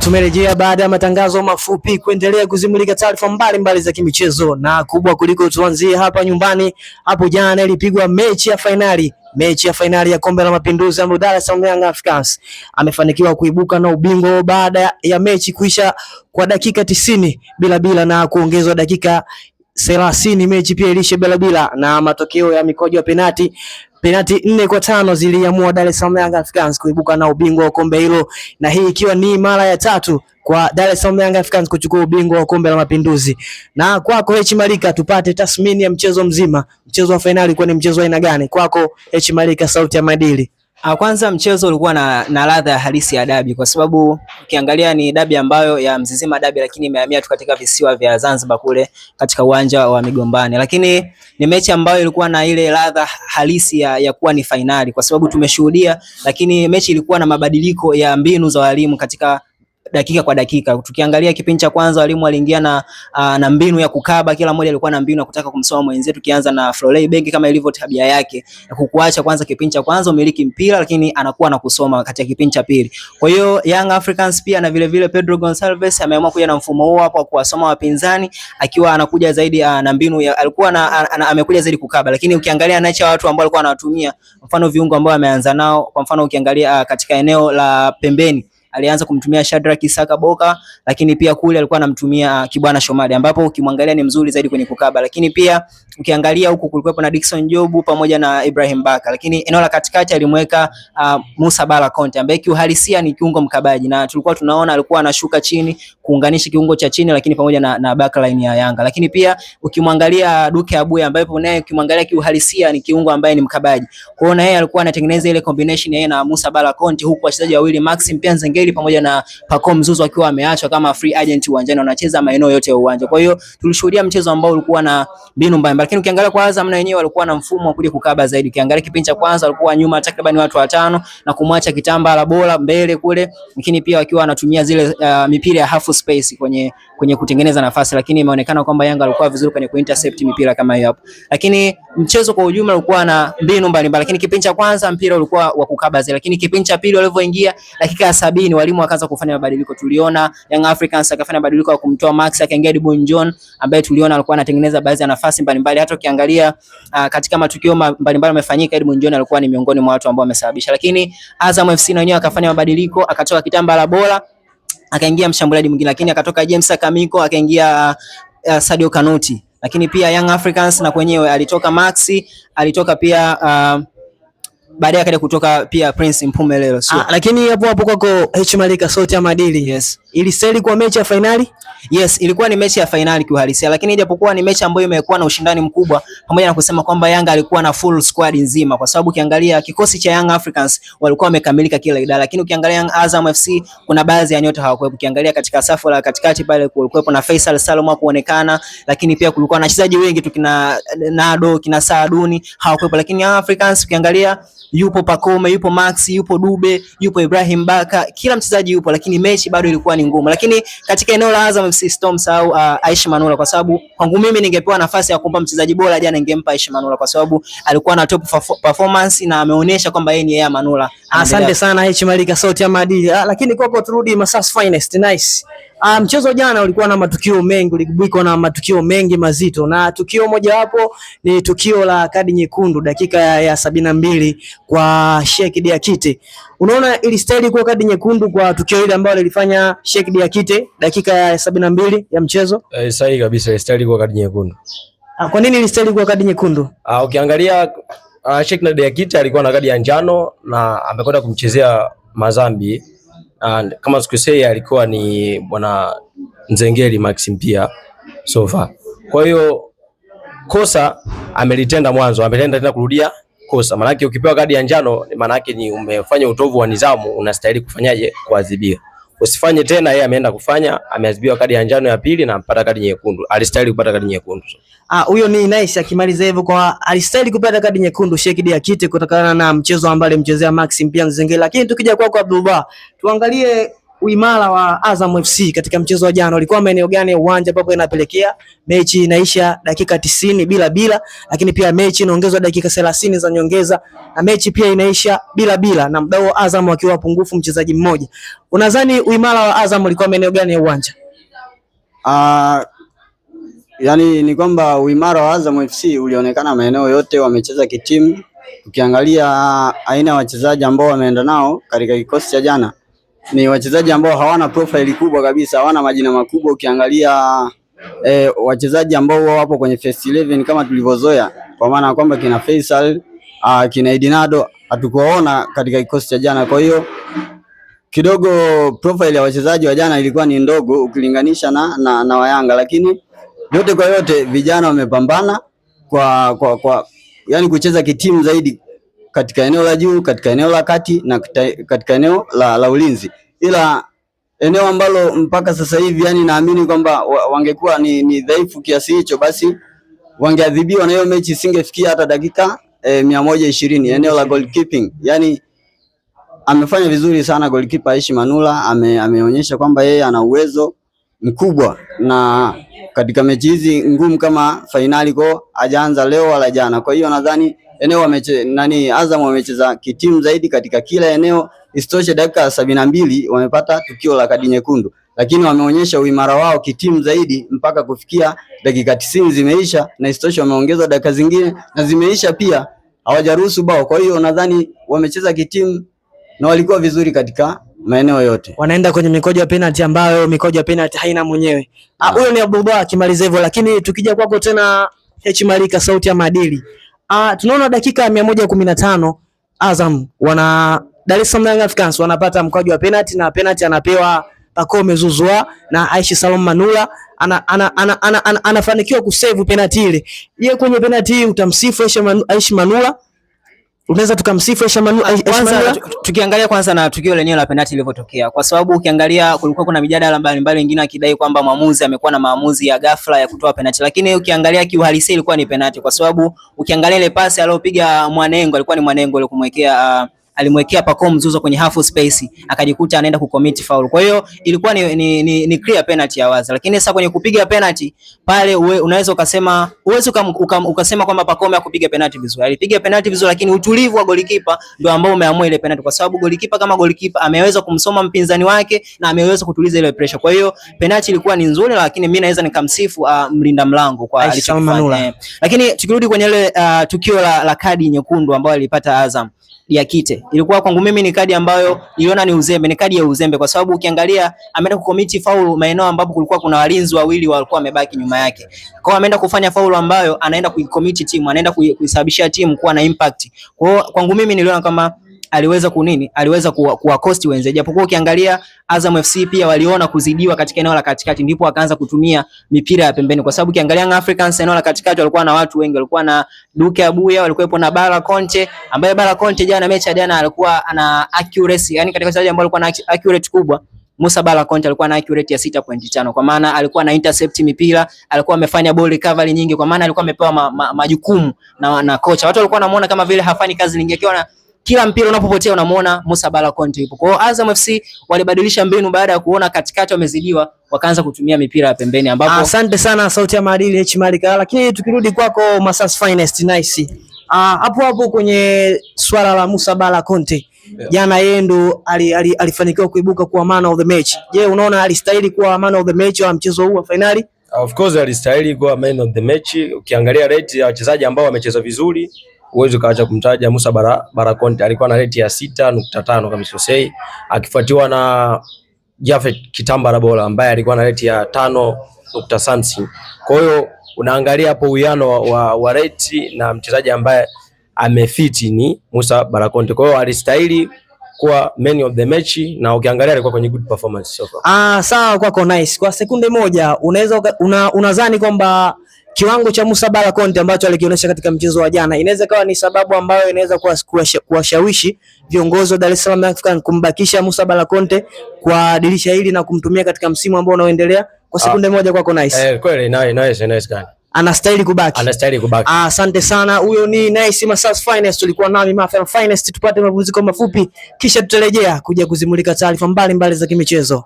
Tumerejea baada ya matangazo mafupi kuendelea kuzimulika taarifa mbalimbali za kimichezo, na kubwa kuliko tuanzie hapa nyumbani. Hapo jana ilipigwa mechi ya fainali, mechi ya fainali ya Kombe la Mapinduzi ambapo Dar es Salaam Young Africans amefanikiwa kuibuka na ubingwa baada ya mechi kuisha kwa dakika 90 bila bila na kuongezwa dakika 30, mechi pia ilishe bila bila, na matokeo ya mikwaju ya penati, penati 4-5 ziliamua Dar es Salaam Young Africans kuibuka na ubingwa wa kombe hilo, na hii ikiwa ni mara ya tatu kwa Dar es Salaam Young Africans kuchukua ubingwa wa Kombe la Mapinduzi. Na kwako Hechi Malika, tupate tathmini ya mchezo mzima. Mchezo wa fainali ulikuwa ni mchezo wa aina gani? Kwako Hechi Malika, sauti ya maadili. Kwanza mchezo ulikuwa na ladha ya halisi ya dabi, kwa sababu ukiangalia ni dabi ambayo ya Mzizima dabi, lakini imehamia tu katika visiwa vya Zanzibar kule katika uwanja wa Migombani, lakini ni mechi ambayo ilikuwa na ile ladha halisi ya kuwa ni fainali kwa sababu tumeshuhudia, lakini mechi ilikuwa na mabadiliko ya mbinu za walimu katika dakika kwa dakika. Tukiangalia kipindi cha kwanza walimu waliingia na mbinu ya kukaba, kila mmoja alikuwa na mbinu ya kutaka kumsoma mwenzetu. Tukianza na Florey Benki kama ilivyo tabia yake ya kukuacha kwanza kipindi cha kwanza umiliki mpira, lakini anakuwa na kusoma katika kipindi cha pili. Kwa hiyo Young Africans pia na vile vile Pedro Gonçalves ameamua kuja na mfumo huo hapo kuwasoma wapinzani, akiwa anakuja zaidi na mbinu ya, alikuwa na, amekuja zaidi kukaba, lakini ukiangalia nature watu ambao alikuwa anawatumia, mfano viungo ambao ameanza nao, kwa mfano ukiangalia katika eneo la pembeni alianza kumtumia Shadrack Isaka Boka, lakini pia kule alikuwa anamtumia Kibwana Shomari, ambapo ukimwangalia ni mzuri zaidi kwenye kukaba. Lakini pia ukiangalia huku kulikuwepo na Dickson Jobu pamoja na Ibrahim Baka, lakini eneo la katikati alimweka Musa Bala Conte ambaye kiuhalisia ni kiungo mkabaji, na tulikuwa tunaona alikuwa anashuka chini kuunganisha kiungo cha chini, lakini pamoja na backline ya Yanga. Lakini pia ukimwangalia Duke Abuya ambaye naye ukimwangalia kiuhalisia ni kiungo ambaye ni mkabaji, kwa hiyo na yeye alikuwa anatengeneza ile combination yeye na Musa Bala Conte, huku wachezaji wawili Maxim pia Nzengeli pamoja na Pacome Mzuzu akiwa ameachwa kama free agent uwanjani, wanacheza maeneo yote ya uwanja. Kwa hiyo tulishuhudia mchezo ambao ulikuwa na mbinu mbalimbali, lakini ukiangalia kwa Azam na wenyewe walikuwa na mfumo wa kuja kukaba zaidi. Ukiangalia kipindi cha kwanza walikuwa nyuma takriban watu watano na kumwacha Kitambala bora mbele kule, lakini pia wakiwa wanatumia zile mipira ya half space kwenye kutengeneza nafasi, lakini imeonekana kwamba Yanga walikuwa vizuri kwenye kuintercept mipira kama hiyo hapo. Lakini mchezo kwa ujumla ulikuwa na mbinu mbalimbali, lakini kipindi cha kwanza mpira ulikuwa wa kukaba zaidi, lakini kipindi cha pili walivyoingia dakika ya 70 walimu wakaanza kufanya mabadiliko. Tuliona Young Africans akafanya mabadiliko ya kumtoa Max akaingia Dibon John ambaye tuliona alikuwa anatengeneza baadhi ya nafasi mbalimbali. Hata ukiangalia katika matukio mbalimbali yamefanyika, Edmund John alikuwa ni miongoni mwa watu ambao wamesababisha. Lakini Azam FC na wenyewe akafanya mabadiliko, akatoka Kitambala bora akaingia mshambuliaji mwingine, lakini akatoka James Akamiko akaingia Sadio Kanuti. Lakini pia Young Africans na kwenyewe alitoka Maxi, alitoka pia baadaye akaja kutoka pia Prince Mpumelelo, sio? Lakini hapo hapo kwako H Malika, sauti ya maadili. Yes. Ilistahili kuwa mechi ya fainali? Yes, ilikuwa ni mechi ya fainali kiuhalisia, lakini ijapokuwa ni mechi ambayo imekuwa na ushindani mkubwa, pamoja na kusema kwamba Yanga alikuwa na full squad nzima, kwa sababu ukiangalia kikosi cha Young Africans walikuwa wamekamilika kila idara, lakini ukiangalia Young Azam FC kuna baadhi ya nyota hawakuwepo. Ukiangalia katika safu la katikati pale kulikuwepo na Faisal Salum hakuonekana, lakini pia kulikuwa na wachezaji wengi tu kina Nado, kina Saaduni hawakuwepo, lakini Young Africans ukiangalia yupo Pacome, yupo Max, yupo Dube, yupo Ibrahim Baka, kila mchezaji yupo, lakini mechi bado ilikuwa ni ngumu. Lakini katika eneo la Azam FC Storms au Aishi Manula, kwa sababu kwangu mimi ningepewa nafasi ya kumpa mchezaji bora jana, ningempa Aishi Manula kwa sababu alikuwa na top performance na ameonyesha kwamba yeye ni yeye Manula. Asante sana Hechi Malika, sauti ya maadili. Lakini kwako turudi Masas Finest. Nice. Mchezo jana ulikuwa na matukio mengi, uligubikwa na matukio mengi mazito, na tukio mojawapo ni tukio la kadi nyekundu dakika ya 72 kwa Sheikh Diakite. Unaona ilistahili kuwa kadi nyekundu kwa tukio hili ambalo lilifanya Sheikh Diakite dakika ya 72 ya mchezo? Sahihi kabisa, ilistahili kuwa kadi nyekundu. Kwa nini ilistahili kuwa kadi nyekundu? Ukiangalia Sheikh Diakite alikuwa na kadi ya njano na amekwenda kumchezea Mazambi. Kama sikusei alikuwa ni bwana Nzengeli Maxim pia sofa. Kwa hiyo kosa amelitenda mwanzo, amelitenda tena kurudia kosa. Maana yake ukipewa kadi ya njano maana yake ni umefanya utovu wa nidhamu, unastahili kufanyaje? Kuadhibiwa. Usifanye tena, yeye ameenda kufanya, ameadhibiwa kadi ya njano ya pili na ampata kadi nyekundu. Alistahili kupata kadi nyekundu. Huyo ni Nice akimaliza hivyo kwa alistahili kupata kadi nyekundu Sheikh Diakite kutokana na mchezo ambao alimchezea Maxim pia Nzengeli. Lakini tukija kwako Abdullah, tuangalie Uimara wa Azam FC katika mchezo wa jana ulikuwa maeneo gani ya uwanja ambapo inapelekea mechi inaisha dakika 90 bila bila, lakini pia mechi inaongezwa dakika 30 za nyongeza na mechi pia inaisha bila bila, na mdau wa Azam akiwa pungufu mchezaji mmoja. Unadhani uimara wa Azam ulikuwa maeneo gani ya uwanja? Yani ni kwamba uimara wa Azam FC ulionekana maeneo yote, wamecheza kitimu. Ukiangalia aina ya wachezaji ambao wameenda nao katika kikosi cha jana ni wachezaji ambao hawana profile kubwa kabisa, hawana majina makubwa. Ukiangalia wachezaji ambao wapo kwenye first 11 kama tulivyozoea, kwa maana kwamba kina Faisal, kina Edinado hatukuwaona katika kikosi cha jana. Kwa hiyo kidogo profile ya wachezaji wa jana ilikuwa ni ndogo ukilinganisha na Wayanga, lakini yote kwa yote vijana wamepambana kwa yani kucheza kitimu zaidi katika eneo la juu, katika eneo la kati na katika eneo la ulinzi, ila eneo ambalo mpaka sasa hivi yani naamini kwamba wangekuwa ni dhaifu kiasi hicho, basi wangeadhibiwa na hiyo mechi isingefikia hata dakika 120. Eneo la goalkeeping, yani amefanya vizuri sana goalkeeper Aishi Manula, ameonyesha kwamba yeye ana uwezo mkubwa na katika mechi hizi ngumu kama fainali ko hajaanza leo wala jana. Kwa hiyo nadhani eneo Azam wamecheza kitimu zaidi katika kila eneo. Isitoshe dakika 72 wamepata tukio la kadi nyekundu, lakini wameonyesha uimara wao kitimu zaidi mpaka kufikia dakika 90 zimeisha, na isitoshe wameongeza dakika zingine na zimeisha pia, hawajaruhusu bao. Kwa hiyo nadhani wamecheza kitimu na walikuwa vizuri katika maeneo yote. Wanaenda kwenye mikojo ya penalty ambayo mikojo ya penalty haina mwenyewe. Huyo ni Abdullah akimaliza hivyo, lakini tukija kwako tena H Malika, sauti ya maadili. Tunaona dakika ya 115 Azam wana Dar es Salaam Young Africans wanapata mkwaju wa penalty na penalty anapewa Pacome Zouzoua na Aishi Salum Manula anafanikiwa kusave penalty ile. Je, kwenye penalty hii utamsifu Aishi Manula? Unaweza tukamsifu Aishi Manula? Tukiangalia kwanza na tukio lenyewe la penalty lilivyotokea, kwa sababu ukiangalia kulikuwa kuna mijadala mbalimbali, wengine wakidai kwamba mwamuzi amekuwa na maamuzi ya ghafla ya kutoa penalty, lakini ukiangalia kiuhalisia ilikuwa ni penalty, kwa sababu ukiangalia ile pasi aliyopiga Mwanengo, alikuwa ni Mwanengo alikumwekea alimwekea Pacome Zouzoua kwenye half space, akajikuta anaenda kucommit foul. Kwa hiyo ilikuwa ni clear penalty ya wazi, lakini sasa kwenye kupiga penalty pale unaweza ukasema uweze ukasema kwamba Pacome hakupiga penalty vizuri. Alipiga penalty vizuri, lakini utulivu wa golikipa ndio ambao umeamua ile penalty, kwa sababu golikipa kama golikipa ameweza kumsoma mpinzani wake na ameweza kutuliza ile pressure. Kwa hiyo penalty ilikuwa ni nzuri, lakini mimi naweza nikamsifu mlinda mlango kwa alichofanya. Lakini tukirudi kwenye ile tukio la kadi nyekundu ambayo alipata Azam Diakite, ilikuwa kwangu mimi ni kadi ambayo niliona ni uzembe, ni kadi ya uzembe, kwa sababu ukiangalia ameenda kucommit faulu maeneo ambapo kulikuwa kuna walinzi wawili walikuwa wamebaki nyuma yake. Kwa hiyo ameenda kufanya faulu ambayo anaenda kuicommit timu, anaenda kuisababishia timu kuwa na impact. Kwa hiyo kwangu mimi niliona kama aliweza kunini, aliweza kuwa cost wenze, japokuwa ukiangalia Azam FC pia waliona kuzidiwa katika eneo la katikati, ndipo wakaanza kutumia mipira ya pembeni, kwa sababu ukiangalia Young Africans eneo la katikati walikuwa na watu wengi, walikuwa na Duke Abuya, walikuwepo na Bara Conte, ambaye Bara Conte jana, mechi ya jana alikuwa ana accuracy, yani katika wachezaji ambao alikuwa na accurate kubwa Musa Bala Conte alikuwa na accurate ya 6.5, kwa maana alikuwa na intercept mipira, alikuwa amefanya ball recovery nyingi, kwa maana alikuwa amepewa majukumu na kocha. Watu walikuwa wanamuona kama vile hafanyi kazi nyingi, akiwa na kila mpira unapopotea unamuona Musa Bala Conte yupo. Kwa hiyo Azam FC walibadilisha mbinu baada ya kuona katikati wamezidiwa, wakaanza kutumia mipira ya pembeni ambapo. Asante sana sauti ya maadili H Malika. Lakini tukirudi kwako Masas Finest Nice. Hapo hapo kwenye swala la Musa Bala Conte. Jana yeye ndo alifanikiwa kuibuka kuwa man of the match. Je, unaona alistahili kuwa man of the match wa mchezo huu wa finali? Of course alistahili kuwa man of the match. Ukiangalia rate ya wachezaji ambao wamecheza vizuri, huwezi ukaacha kumtaja Musa Bara Conte. Alikuwa na rate ya 6.5 kama sikosei, akifuatiwa na Jafet Kitambala Bola ambaye alikuwa na rate ya 5 nukta something. Kwa hiyo unaangalia hapo uwiano wa rate na mchezaji ambaye amefiti ni Musa Bara Conte. Kwa hiyo alistahili kuwa man of the match na ukiangalia alikuwa kwenye good performance so far. Sawa kwako Nice. Kwa sekunde moja unaweza unadhani kwamba kiwango cha Musa Bala Conte ambacho alikionyesha katika mchezo wa jana inaweza kawa ni sababu ambayo inaweza kuwashawishi viongozi wa Dar es Salaam African kumbakisha Musa Bala Conte kwa dirisha hili na kumtumia katika msimu ambao unaoendelea? Kwa sekunde moja kwako Nice. Kweli inaweza gani. Anastahili kubaki. Anastahili kubaki. Asante sana. Huyo ni Nice Masas Finest, tulikuwa nami Mafia Finest. Tupate mapumziko mafupi, kisha tutarejea kuja kuzimulika taarifa mbalimbali za kimichezo.